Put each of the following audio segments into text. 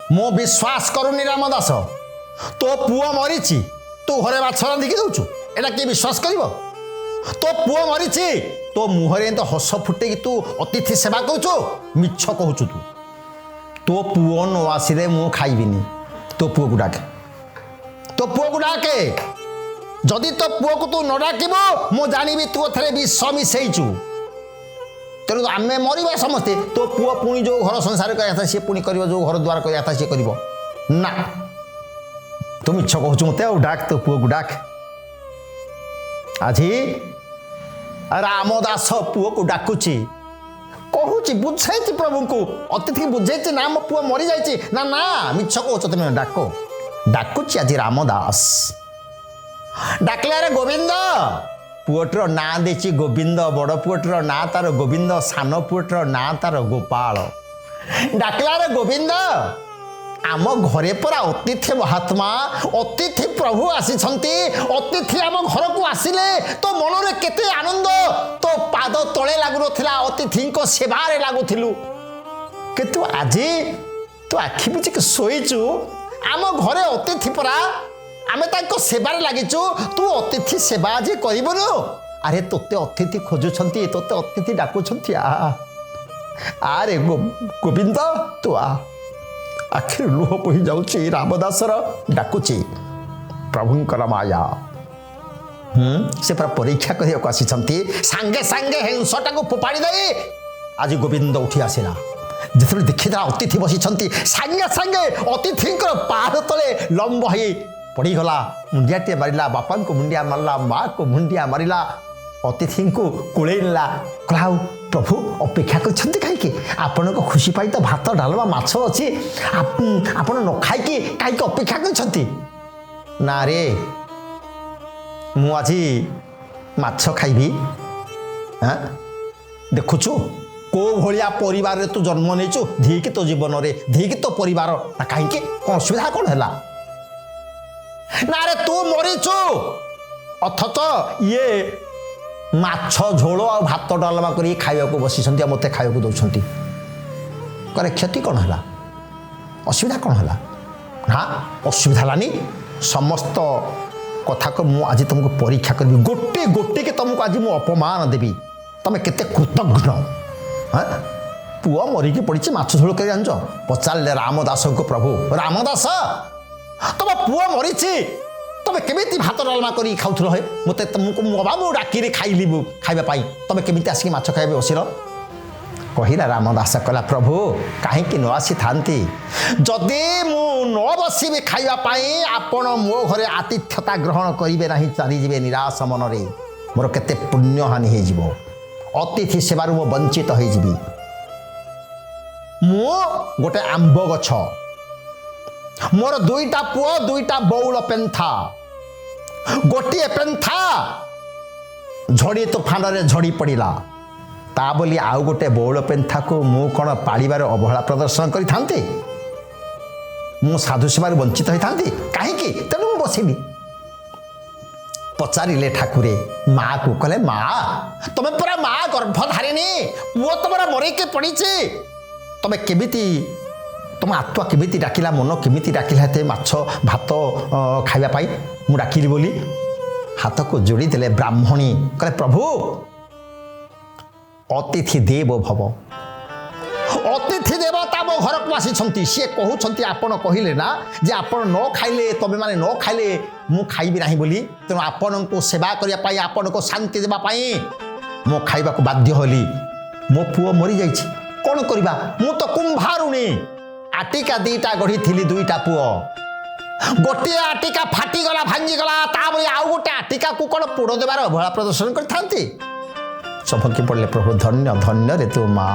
ମୁଁ ବିଶ୍ୱାସ କରୁନି ରାମଦାସ, ତୋ ପୁଅ ମରିଛି, ତୁ ଘରେ ମାଛ ରାନ୍ଧିକି ଦେଉଛୁ, ଏଇଟା କିଏ ବିଶ୍ୱାସ କରିବ? ତୋ ପୁଅ ମରିଛି, ତୋ ମୁହଁରେ ଏମିତି ହସ ଫୁଟେଇକି ତୁ ଅତିଥି ସେବା କରୁଛୁ, ମିଛ କହୁଛୁ ତୁ। ତୋ ପୁଅ ନ ଆସିଲେ ମୁଁ ଖାଇବିନି। ତୋ ପୁଅକୁ ଡାକେ, ତୋ ପୁଅକୁ ଡାକେ। ଯଦି ତୋ ପୁଅକୁ ତୁ ନ ଡାକିବୁ, ମୁଁ ଜାଣିବି ତୁ ଏଥିରେ ବିଷ ମିଶେଇଛୁ। ତେଣୁ ଆମେ ମରିବା ସମସ୍ତେ, ତୋ ପୁଅ ପୁଣି ଯେଉଁ ଘର ସଂସାର କରିବା କଥା ସିଏ ପୁଣି କରିବ, ଯେଉଁ ଘର ଦ୍ୱାର କରିବା କଥା ସିଏ କରିବ। ନା, ତୁ ମିଛ କହୁଛୁ ମୋତେ, ଆଉ ଡାକ, ତୋ ପୁଅକୁ ଡାକ। ଆଜି ରାମଦାସ ପୁଅକୁ ଡାକୁଛି, କହୁଛି, ବୁଝେଇଛି ପ୍ରଭୁଙ୍କୁ, ଅତିଥି ବୁଝେଇଛି, ନା ମୋ ପୁଅ ମରିଯାଇଛି। ନା ନା, ମିଛ କହୁଛ ତୁମେ, ଡାକ। ଡାକୁଛି ଆଜି ରାମଦାସ। ଡାକିଲେ, ଆରେ ଗୋବିନ୍ଦ। ପୁଅଟିର ନାଁ ଦେଇଛି ଗୋବିନ୍ଦ। ବଡ଼ ପୁଅଟିର ନାଁ ତାର ଗୋବିନ୍ଦ, ସାନ ପୁଅଟିର ନାଁ ତାର ଗୋପାଳ। ଡାକିଲା, ଆରେ ଗୋବିନ୍ଦ, ଆମ ଘରେ ପରା ଅତିଥି ମହାତ୍ମା, ଅତିଥି ପ୍ରଭୁ ଆସିଛନ୍ତି। ଅତିଥି ଆମ ଘରକୁ ଆସିଲେ ତୋ ମନରେ କେତେ ଆନନ୍ଦ, ତୋ ପାଦ ତଳେ ଲାଗୁନଥିଲା, ଅତିଥିଙ୍କ ସେବାରେ ଲାଗୁଥିଲୁ। କିନ୍ତୁ ଆଜି ତୁ ଆଖି ବୁଜିକି ଶୋଇଛୁ। ଆମ ଘରେ ଅତିଥି ପରା, ଆମେ ତାଙ୍କ ସେବାରେ ଲାଗିଛୁ, ତୁ ଅତିଥି ସେବା ଆଜି କରିବୁନୁ? ଆରେ ତୋତେ ଅତିଥି ଖୋଜୁଛନ୍ତି, ତୋତେ ଅତିଥି ଡାକୁଛନ୍ତି, ଆ ଆରେ ଗୋବିନ୍ଦ, ତୁ ଆ। ଆଖିରୁ ଲୁହ ବୋହି ଯାଉଛି ରାମଦାସର। ଡାକୁଛି। ପ୍ରଭୁଙ୍କର ମାୟା, ସେ ପୁରା ପରୀକ୍ଷା କରିବାକୁ ଆସିଛନ୍ତି। ସାଙ୍ଗେ ସାଙ୍ଗେ ହେଂସଟାକୁ ଫୋପାଡ଼ି ଦେଇ ଆଜି ଗୋବିନ୍ଦ ଉଠି ଆସିଲା। ଯେତେବେଳେ ଦେଖିଦେଲା ଅତିଥି ବସିଛନ୍ତି, ସାଙ୍ଗେ ସାଙ୍ଗେ ଅତିଥିଙ୍କର ପାଦ ତଳେ ଲମ୍ବ ହେଇ ପଡ଼ିଗଲା, ମୁଣ୍ଡିଆଟିଏ ମାରିଲା, ବାପାଙ୍କୁ ମୁଣ୍ଡିଆ ମାରିଲା, ମାଆକୁ ମୁଣ୍ଡିଆ ମାରିଲା, ଅତିଥିଙ୍କୁ କୋଳେଇ ନେଲା। କହିଲା, ଆଉ ପ୍ରଭୁ ଅପେକ୍ଷା କରିଛନ୍ତି କାହିଁକି? ଆପଣଙ୍କ ଖୁସି ପାଇଁ ତ ଭାତ ଡାଲମା ମାଛ ଅଛି, ଆପଣ ନ ଖାଇକି କାହିଁକି ଅପେକ୍ଷା କରିଛନ୍ତି? ନା ରେ, ମୁଁ ଆଜି ମାଛ ଖାଇବି। ଆଁ, ଦେଖୁଛୁ କେଉଁ ଭଳିଆ ପରିବାରରେ ତୁ ଜନ୍ମ ନେଇଛୁ? ଧିକି ତୋ ଜୀବନରେ, ଧିକି ତୋ ପରିବାର। ନା, କାହିଁକି, କ'ଣ ଅସୁବିଧା କ'ଣ ହେଲା? ନା ରେ, ତୁ ମରିଛୁ, ଅଥଚ ଇଏ ମାଛ ଝୋଳ ଆଉ ଭାତ ଡାଲମା କରିକି ଖାଇବାକୁ ବସିଛନ୍ତି ଆଉ ମୋତେ ଖାଇବାକୁ ଦେଉଛନ୍ତି। କରେ, କ୍ଷତି କ'ଣ ହେଲା? ଅସୁବିଧା କ'ଣ ହେଲା? ନା, ଅସୁବିଧା ହେଲାନି। ସମସ୍ତ କଥାକୁ ମୁଁ ଆଜି ତୁମକୁ ପରୀକ୍ଷା କରିବି। ଗୋଟେ ଗୋଟିକି ତୁମକୁ ଆଜି ମୁଁ ଅପମାନ ଦେବି। ତମେ କେତେ କୃତଘ୍ନ। ହଁ, ପୁଅ ମରିକି ପଡ଼ିଛି, ମାଛ ଝୋଳ କରି ଜାଣିଛ? ପଚାରିଲେ ରାମଦାସଙ୍କୁ ପ୍ରଭୁ, ରାମଦାସ, ତମ ପୁଅ ମରିଛି, ତମେ କେମିତି ଭାତ ଡାଲମା କରିକି ଖାଉଥିଲ ହେ? ମୋତେ ତୁମକୁ ମୁଁ ଅବା ମୁଁ ଡାକିରି ଖାଇଲି ମୁଁ ଖାଇବା ପାଇଁ, ତମେ କେମିତି ଆସିକି ମାଛ ଖାଇବା ବସିଲ? କହିଲା ରାମଦାସ, କହିଲା, ପ୍ରଭୁ, କାହିଁକି ନ ଆସିଥାନ୍ତି? ଯଦି ମୁଁ ନ ବସିବି ଖାଇବା ପାଇଁ, ଆପଣ ମୋ ଘରେ ଆତିଥ୍ୟତା ଗ୍ରହଣ କରିବେ ନାହିଁ, ଚାଲିଯିବେ ନିରାଶ ମନରେ। ମୋର କେତେ ପୁଣ୍ୟହାନି ହେଇଯିବ, ଅତିଥି ସେବାରୁ ମୁଁ ବଞ୍ଚିତ ହେଇଯିବି। ମୁଁ ଗୋଟେ ଆମ୍ବ ଗଛ, ମୋର ଦୁଇଟା ପୁଅ, ଦୁଇଟା ବଉଳ ପେନ୍ଥା। ଗୋଟିଏ ପେନ୍ଥା ଝଡ଼ି ତୁଫାନରେ ଝଡ଼ି ପଡ଼ିଲା, ତା ବୋଲି ଆଉ ଗୋଟେ ବଉଳ ପେନ୍ଥାକୁ ମୁଁ କ'ଣ ପାଳିବାର ଅବହେଳା ପ୍ରଦର୍ଶନ କରିଥାନ୍ତି? ମୁଁ ସାଧୁ ସେବାରୁ ବଞ୍ଚିତ ହୋଇଥାନ୍ତି କାହିଁକି? ତେଣୁ ମୁଁ ବସିଲି। ପଚାରିଲେ ଠାକୁରେ ମାଆକୁ, କହିଲେ, ମା, ତମେ ପରା ମା ଗର୍ଭଧାରିଣୀ, ପୁଅ ତମର ମରିକି ପଡ଼ିଛି, ତମେ କେମିତି, ତମ ଆତ୍ମା କେମିତି ଡାକିଲା, ମନ କେମିତି ଡାକିଲା ଏତେ ମାଛ ଭାତ ଖାଇବା ପାଇଁ ମୁଁ ଡାକିଲି ବୋଲି? ହାତକୁ ଯୋଡ଼ି ଦେଲେ ବ୍ରାହ୍ମଣୀ, କହିଲେ, ପ୍ରଭୁ, ଅତିଥି ଦେବ ଭବ। ଅତିଥି ଦେବତା ମୋ ଘରକୁ ଆସିଛନ୍ତି। ସିଏ କହୁଛନ୍ତି, ଆପଣ କହିଲେ ନା ଯେ ଆପଣ ନ ଖାଇଲେ, ତମେମାନେ ନ ଖାଇଲେ ମୁଁ ଖାଇବି ନାହିଁ ବୋଲି। ତେଣୁ ଆପଣଙ୍କୁ ସେବା କରିବା ପାଇଁ, ଆପଣଙ୍କୁ ଶାନ୍ତି ଦେବା ପାଇଁ ମୁଁ ଖାଇବାକୁ ବାଧ୍ୟ ହେଲି। ମୋ ପୁଅ ମରିଯାଇଛି, କ'ଣ କରିବା? ମୁଁ ତ କୁମ୍ଭାରୁଣୀ, ଆଟିକା ଦିଟା ଗଢ଼ିଥିଲି, ଦୁଇଟା ପୁଅ, ଗୋଟିଏ ଆଟିକା ଫାଟିଗଲା, ଭାଙ୍ଗିଗଲା, ତା ବୋଲି ଆଉ ଗୋଟେ ଆଟିକାକୁ କ'ଣ ପୋଡ଼ ଦେବାର ଅବହେଳା ପ୍ରଦର୍ଶନ କରିଥାନ୍ତି? ଚମକି ପଡ଼ିଲେ ପ୍ରଭୁ, ଧନ୍ୟ ଧନ୍ୟରେ ତୁ ମା।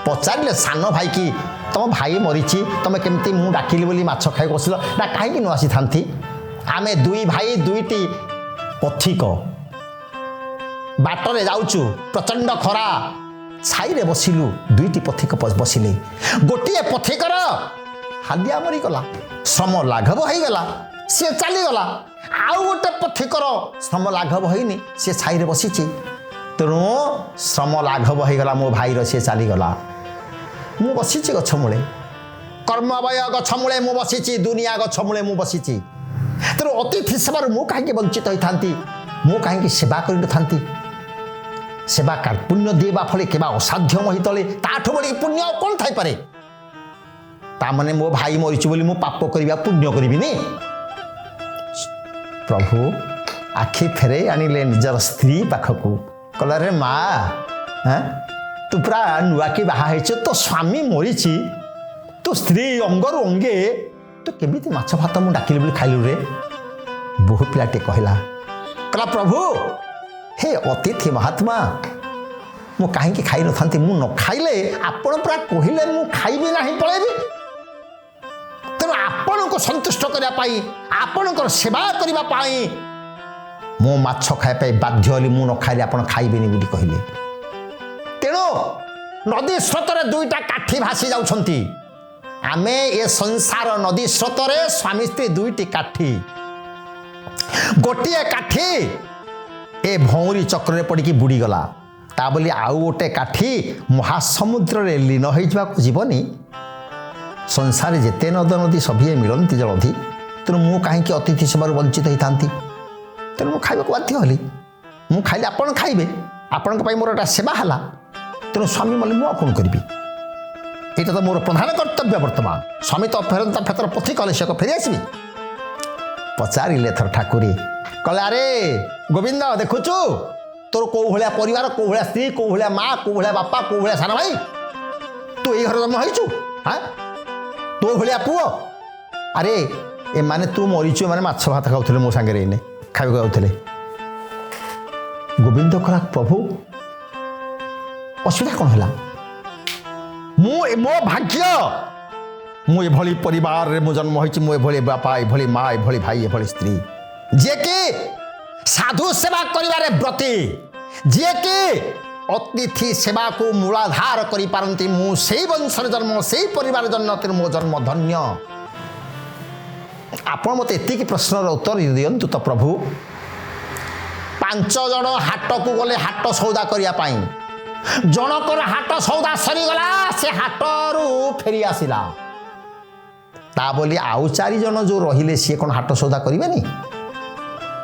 ପଚାରିଲେ ସାନ ଭାଇକି, ତମ ଭାଇ ମରିଛି, ତମେ କେମିତି ମୁଁ ଡାକିଲି ବୋଲି ମାଛ ଖାଇବାକୁ ବସିଲ? ନା, କାହିଁକି ନ ଆସିଥାନ୍ତି? ଆମେ ଦୁଇ ଭାଇ ଦୁଇଟି ପଥିକ, ବାଟରେ ଯାଉଛୁ, ପ୍ରଚଣ୍ଡ ଖରା, ଛାଇରେ ବସିଲୁ। ଦୁଇଟି ପଥିକ ବସିଲେ। ଗୋଟିଏ ପଥିକର ହାଲିଆ ମରିଗଲା, ଶ୍ରମ ଲାଘବ ହେଇଗଲା, ସିଏ ଚାଲିଗଲା। ଆଉ ଗୋଟେ ପଥିକର ଶ୍ରମ ଲାଘବ ହେଇନି, ସିଏ ଛାଇରେ ବସିଛି। ତେଣୁ ଶ୍ରମ ଲାଘବ ହେଇଗଲା ମୋ ଭାଇର, ସିଏ ଚାଲିଗଲା, ମୁଁ ବସିଛି ଗଛ ମୂଳେ। କର୍ମମୟ ଗଛ ମୂଳେ ମୁଁ ବସିଛି, ଦୁନିଆ ଗଛ ମୂଳେ ମୁଁ ବସିଛି। ତେଣୁ ଅତିଥି ସେବାରୁ ମୁଁ କାହିଁକି ବଞ୍ଚିତ ହୋଇଥାନ୍ତି? ମୁଁ କାହିଁକି ସେବା କରିନଥାନ୍ତି? ସେବା ପୁଣ୍ୟ ଦେବା ଫଳେ କେବା ଅସାଧ୍ୟ ମହିତଳେ, ତାଠୁ ବଳିକି ପୁଣ୍ୟ ଆଉ କ'ଣ ଥାଇପାରେ? ତା ମାନେ ମୋ ଭାଇ ମରିଛି ବୋଲି ମୁଁ ପାପ କରିବା ପୁଣ୍ୟ କରିବିନି? ପ୍ରଭୁ ଆଖି ଫେରେଇ ଆଣିଲେ ନିଜର ସ୍ତ୍ରୀ ପାଖକୁ, କହିଲେ ରେ ମା, ତୁ ପୁରା ନୂଆକି ବାହା ହେଇଛୁ, ତୋ ସ୍ୱାମୀ ମରିଛି, ତୋ ସ୍ତ୍ରୀ ଅଙ୍ଗରୁ ଅଙ୍ଗେ, ତୁ କେମିତି ମାଛ ଭାତ ମୁଁ ଡାକିଲି ବୋଲି ଖାଇଲୁ ରେ? ବୋହୂ ପିଲାଟି କହିଲା, କହିଲା ପ୍ରଭୁ ହେ ଅତିଥି ମହାତ୍ମା, ମୁଁ କାହିଁକି ଖାଇନଥାନ୍ତି? ମୁଁ ନ ଖାଇଲେ ଆପଣ ପୁରା କହିଲେ ମୁଁ ଖାଇବି ନାହିଁ, ପଳେଇବି। ତେଣୁ ଆପଣଙ୍କୁ ସନ୍ତୁଷ୍ଟ କରିବା ପାଇଁ, ଆପଣଙ୍କର ସେବା କରିବା ପାଇଁ ମୁଁ ମାଛ ଖାଇବା ପାଇଁ ବାଧ୍ୟ ହେଲି। ମୁଁ ନ ଖାଇଲେ ଆପଣ ଖାଇବେନି ବୋଲି କହିଲେ। ତେଣୁ ନଦୀ ସ୍ରୋତରେ ଦୁଇଟା କାଠି ଭାସି ଯାଉଛନ୍ତି। ଆମେ ଏ ସଂସାର ନଦୀ ସ୍ରୋତରେ ସ୍ୱାମୀ ସ୍ତ୍ରୀ ଦୁଇଟି କାଠି। ଗୋଟିଏ କାଠି ଏ ଭଉଁରୀ ଚକ୍ରରେ ପଡ଼ିକି ବୁଡ଼ିଗଲା, ତା ବୋଲି ଆଉ ଗୋଟେ କାଠି ମହାସମୁଦ୍ରରେ ଲୀନ ହେଇଯିବାକୁ ଯିବନି। ସଂସାରରେ ଯେତେ ନଦ ନଦୀ ସଭିଏ ମିଳନ୍ତି ଜଳଧି। ତେଣୁ ମୁଁ କାହିଁକି ଅତିଥି ସେବାରୁ ବଞ୍ଚିତ ହେଇଥାନ୍ତି? ତେଣୁ ମୁଁ ଖାଇବାକୁ ବାଧ୍ୟ ହେଲି। ମୁଁ ଖାଇଲେ ଆପଣ ଖାଇବେ, ଆପଣଙ୍କ ପାଇଁ ମୋର ଏଇଟା ସେବା ହେଲା। ତେଣୁ ସ୍ୱାମୀ ମଲେ ମୁଁ ଆଉ କ'ଣ କରିବି? ଏଇଟା ତ ମୋର ପ୍ରଧାନ କର୍ତ୍ତବ୍ୟ ବର୍ତ୍ତମାନ। ସ୍ୱାମୀ ତ ଫେରନ୍ତା ଫେତର ପଥି କଲେ ସେ ଫେରି ଆସିବି। ପଚାରିଲେ ଏଥର ଠାକୁରେ, କହିଲେ ଆରେ ଗୋବିନ୍ଦ, ଦେଖୁଛୁ ତୋର କେଉଁ ଭଳିଆ ପରିବାର, କେଉଁ ଭଳିଆ ସ୍ତ୍ରୀ, କେଉଁ ଭଳିଆ ମା, କେଉଁ ଭଳିଆ ବାପା, କେଉଁ ଭଳିଆ ସାନ ଭାଇ, ତୁ ଏଇ ଘରେ ଜନ୍ମ ହେଇଛୁ, ହାଁ ତୋ ଭଳିଆ ପୁଅ। ଆରେ ଏମାନେ ତୁ ମରିଛୁ, ଏମାନେ ମାଛ ଭାତ ଖାଉଥିଲେ ମୋ ସାଙ୍ଗରେ, ଏଇନେ ଖାଇବାକୁ ଯାଉଥିଲେ। ଗୋବିନ୍ଦ କହିଲା ପ୍ରଭୁ ଅସୁବିଧା କ'ଣ ହେଲା? ମୁଁ ମୋ ଭାଗ୍ୟ, ମୁଁ ଏଭଳି ପରିବାରରେ ମୁଁ ଜନ୍ମ ହୋଇଛି, ମୁଁ ଏଭଳି ବାପା, ଏଭଳି ମା, ଏଭଳି ଭାଇ, ଏଭଳି ସ୍ତ୍ରୀ, ଯିଏକି ସାଧୁ ସେବା କରିବାରେ ବ୍ରତୀ, ଯିଏକି ଅତିଥି ସେବାକୁ ମୂଳାଧାର କରିପାରନ୍ତି, ମୁଁ ସେଇ ବଂଶରେ ଜନ୍ମ, ସେଇ ପରିବାର ଜନ୍ମ, ତେଣୁ ମୋ ଜନ୍ମ ଧନ୍ୟ। ଆପଣ ମୋତେ ଏତିକି ପ୍ରଶ୍ନର ଉତ୍ତର ଦିଅନ୍ତୁ ତ ପ୍ରଭୁ। 5 ଜଣ ହାଟକୁ ଗଲେ ହାଟ ସଉଦା କରିବା ପାଇଁ, ଜଣକର ହାଟ ସଉଦା ସରିଗଲା, ସେ ହାଟରୁ ଫେରି ଆସିଲା, ତା ବୋଲି ଆଉ 4 ଜଣ ଯେଉଁ ରହିଲେ ସିଏ କ'ଣ ହାଟ ସଉଦା କରିବେନି?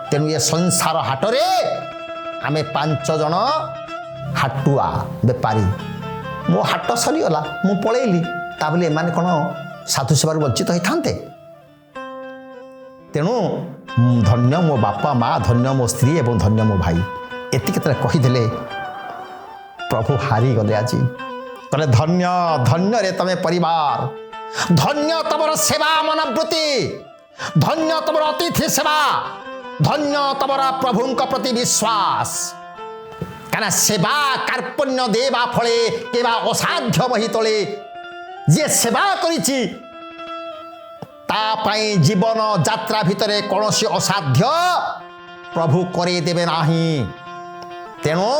ତେଣୁ ଏ ସଂସାର ହାଟରେ ଆମେ 5 ଜଣ ହାଟୁଆ ବେପାରୀ। ମୋ ହାଟ ସରିଗଲା, ମୁଁ ପଳେଇଲି, ତା ବୋଲି ଏମାନେ କ'ଣ ସାଧୁ ସେବାରୁ ବଞ୍ଚିତ ହେଇଥାନ୍ତେ? ତେଣୁ ଧନ୍ୟ ମୋ ବାପା ମା, ଧନ୍ୟ ମୋ ସ୍ତ୍ରୀ ଏବଂ ଧନ୍ୟ ମୋ ଭାଇ। ଏତିକି ଯେତେବେଳେ କହିଦେଲେ ପ୍ରଭୁ ହାରିଗଲେ ଆଜି। କହିଲେ ଧନ୍ୟ ଧନ୍ୟରେ ତମେ ପରିବାର, ଧନ୍ୟ ତମର ସେବା ମନୋବୃତ୍ତି, ଧନ୍ୟ ତମର ଅତିଥି ସେବା, ଧନ୍ୟ ତମର ପ୍ରଭୁଙ୍କ ପ୍ରତି ବିଶ୍ୱାସ। କାରଣ ସେବା କାର୍ପଣ୍ୟ ଦେବା ଫଳେ କିମ୍ବା ଅସାଧ୍ୟ ମହିତଳେ, ଯିଏ ସେବା କରିଛି ତା ପାଇଁ ଜୀବନ ଯାତ୍ରା ଭିତରେ କୌଣସି ଅସାଧ୍ୟ ପ୍ରଭୁ କରେଇ ଦେବେ ନାହିଁ। ତେଣୁ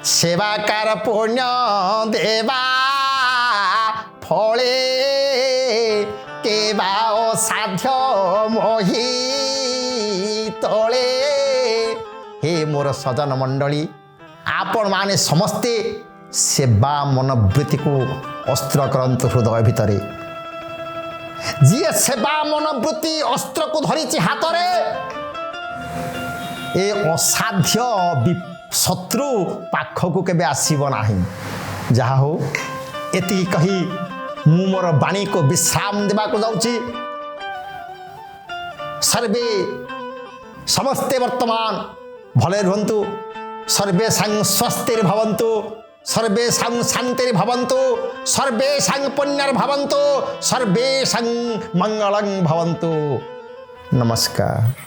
ସେବାକାର ପୁଣ୍ୟ ଦେବା ଫଳେ କେବା ଅସାଧ୍ୟ ମହି ତଳେ। ହେ ମୋର ସଜନ ମଣ୍ଡଳୀ, ଆପଣମାନେ ସମସ୍ତେ ସେବା ମନୋବୃତ୍ତିକୁ ଅସ୍ତ୍ର କରନ୍ତୁ ହୃଦୟ ଭିତରେ। ଯିଏ ସେବା ମନୋବୃତ୍ତି ଅସ୍ତ୍ରକୁ ଧରିଛି ହାତରେ, ଏ ଅସାଧ୍ୟ ଶତ୍ରୁ ପାଖକୁ କେବେ ଆସିବ ନାହିଁ। ଯାହା ହଉ, ଏତିକି କହି ମୁଁ ମୋର ବାଣୀକୁ ବିଶ୍ରାମ ଦେବାକୁ ଯାଉଛି। ସର୍ବେ ସମସ୍ତେ ବର୍ତ୍ତମାନ ଭଲରେ ରୁହନ୍ତୁ। ସର୍ବେଷାଂ ସ୍ୱସ୍ତିର୍ ଭବନ୍ତୁ, ସର୍ବେଷାଂ ଶାନ୍ତିର୍ ଭବନ୍ତୁ, ସର୍ବେଷାଂ ପୁଣ୍ୟର୍ ଭବନ୍ତୁ, ସର୍ବେଷାଂ ମଙ୍ଗଳଂ ଭବନ୍ତୁ। ନମସ୍କାର।